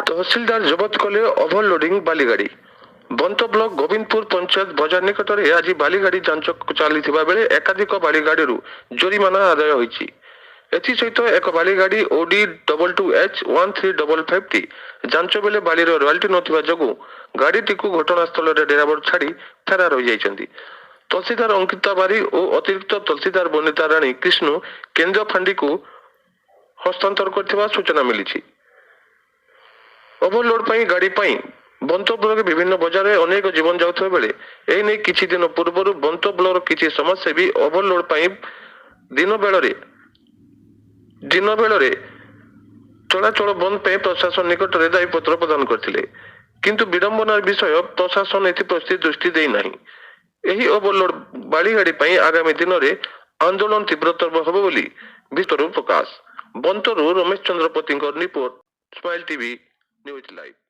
ତହସିଲଦାର ଜବତ କଲେ overloading ବାଲିଗାଡ଼ି। Bant block Gobindpur panchayat ବଜାର ନିକଟରେ ଆଜି ବାଲିଗାଡ଼ି ଯାଞ୍ଚ ଚାଲିଥିବା ବେଳେ ଏକାଧିକ ବାଲିଗାଡ଼ିରୁ ଜୋରିମାନା ଆଦାୟ ହୋଇଛି। ଏଥିସହିତ ଏକ ବାଲିଗାଡ଼ି OD 22 H 1355 ଟି ଯାଞ୍ଚ ବେଳେ ବାଲିର ରୟାଲ୍ଟି ନଥିବା ଯୋଗୁଁ ଗାଡ଼ିଟିକୁ ଘଟଣାସ୍ଥଳରେ ଡ୍ରାଇଭର ଛାଡ଼ି ଫେରାର ହୋଇଯାଇଛନ୍ତି। ତହସିଲଦାର ଅଙ୍କିତା ବାରିକ ଓ ଅତିରିକ୍ତ ତହସିଲଦାର ବନିତା ରାଣୀ କ୍ରିଷ୍ଣୁ କେନ୍ଦ୍ର ଫାଣ୍ଡିକୁ ହସ୍ତାନ୍ତର କରିଥିବା ସୂଚନା ମିଳିଛି। ଓଭରଲୋଡ ପାଇଁ ଗାଡ଼ି ପାଇଁ ବନ୍ତ ବ୍ଲକ ବିଭିନ୍ନ ବଜାରରେ ଅନେକ ଜୀବନ ଯାଉଥିବା ବେଳେ ଏ ନେଇ କିଛି ଦିନ ପୂର୍ବରୁ ବନ୍ତ ବ୍ଲକର କିଛି ସମାଜସେବୀ ଓଭରଲୋଡ ପାଇଁ ଦିନ ବେଳରେ ଚଳାଚଳ ବନ୍ଦ ପାଇଁ ପ୍ରଶାସନ ନିକଟରେ ଦାବିପତ୍ର ପ୍ରଦାନ କରିଥିଲେ। କିନ୍ତୁ ବିଡ଼ମ୍ବନାର ବିଷୟ, ପ୍ରଶାସନ ଏଥିପ୍ରତି ଦୃଷ୍ଟି ଦେଇନାହିଁ। ଏହି ଓଭରଲୋଡ ବାଲିଗାଡ଼ି ପାଇଁ ଆଗାମୀ ଦିନରେ ଆନ୍ଦୋଳନ ତୀବ୍ରତର ହେବ ବୋଲି ଭିତରୁ ପ୍ରକାଶ। ବନ୍ତରୁ ରମେଶ ଚନ୍ଦ୍ର ପତିଙ୍କ report, smile TV news live.